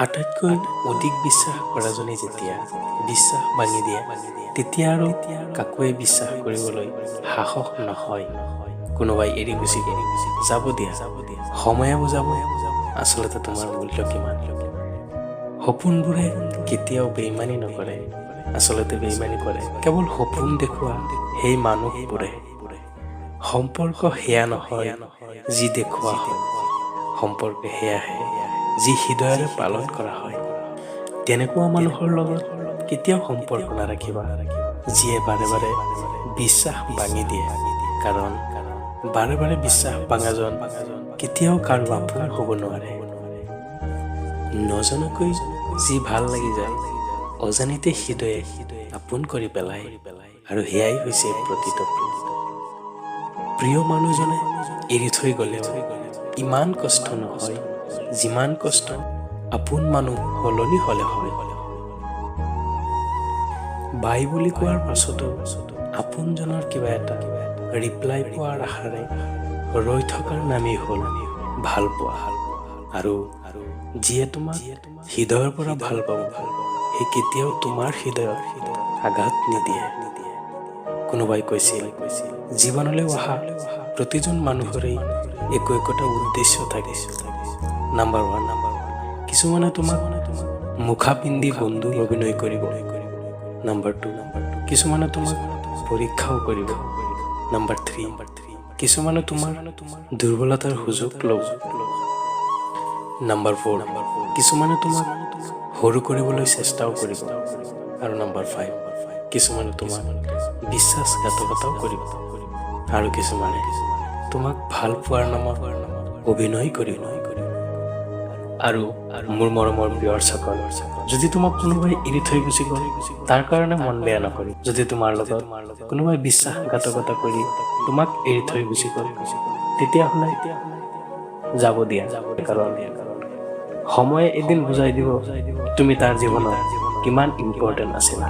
আটাইতকৈ অধিক বিশ্বাস কৰাজনে যেতিয়া বিশ্বাস ভাঙি দিয়ে, তেতিয়া আৰু কাকোৱে বিশ্বাস কৰিবলৈ সাহস নহয়। কোনোবাই এৰি গুচি গ'ল, যাব দিয়া। সময়ে বুজাব আচলতে তোমাৰ মূল্য কিমান। সপোনবোৰে কেতিয়াও বেইমানি নকৰে। আচলতে বেইমানি কৰে কেৱল সপোন দেখুওৱা সেই মানুহবোৰে। সম্পৰ্ক সেয়া নহয় যি দেখুওৱা হয়, সম্পৰ্ক সেয়াহে যি হৃদয়েৰে পালন কৰা হয়। তেনেকুৱা মানুহৰ লগত কেতিয়াও সম্পৰ্ক নাৰাখিবা, যিয়ে বাৰে বাৰে বিশ্বাস ভাঙি দিয়ে। কাৰণ বাৰে বাৰে বিশ্বাস ভাঙাজন কেতিয়াও কাৰো আপোন হ'ব নোৱাৰে। নজনাকৈ যি ভাল লাগি যায়, অজানিতে হৃদয়ে আপোন কৰি পেলায় আৰু সেয়াই হৈছে প্ৰকৃত প্ৰেম। প্ৰিয় মানুহজনে এৰি থৈ গ'লেও ইমান কষ্ট নহয়, যিমান কষ্ট আপোন মানুহ সলনি হ'লে হয়। বাই বুলি কোৱাৰ পাছতো আপোনজনৰ কিবা এটা ৰিপ্লাই পোৱাৰ আশাৰে ৰৈ থকাৰ নামেই হ'ল ভাল পোৱা। আৰু যিয়ে তোমাক হৃদয়ৰ পৰা ভাল পাব, সি কেতিয়াও তোমাৰ হৃদয়ত আঘাত নিদিয়ে। কোনোবাই কৈছিল, জীৱনলৈ অহা প্ৰতিজন মানুহৰেই একো একোটা উদ্দেশ্য থাকে। নাম্বাৰ 1, কিছুমানে তোমাক মুখা পিন্ধি বন্ধুৰ অভিনয় কৰিব। নাম্বাৰ 2, কিছুমানে তোমাক পৰীক্ষাও কৰিব। নাম্বাৰ 3, কিছুমানে তোমাৰ দুৰ্বলতাৰ সুযোগ ল'ব। নাম্বাৰ 4, কিছুমানে তোমাক সৰু কৰিবলৈ চেষ্টাও কৰিব। আৰু নাম্বাৰ 5, কিছুমানে তোমাক বিশ্বাসঘাতকতাও কৰিব। আৰু কিছুমানে তোমাক ভাল পোৱাৰ নামত অভিনয় কৰিব। আৰু মোৰ মৰমৰ ভিউৱাৰ্ছসকল, যদি তোমাক কোনোবাই এৰি থৈ গুচি গ'ল, তাৰ কাৰণে মন বেয়া নকৰি। যদি তোমাৰ লগত কোনোবাই বিশ্বাসঘাতকতা কৰি তোমাক এৰি থৈ গুচি গ'ল, তেতিয়াহ'লে যাব দিয়া। কাৰণ সময়ে এদিন বুজাই দিব তুমি তাৰ জীৱনত কিমান ইম্পৰ্টেণ্ট আছিলা।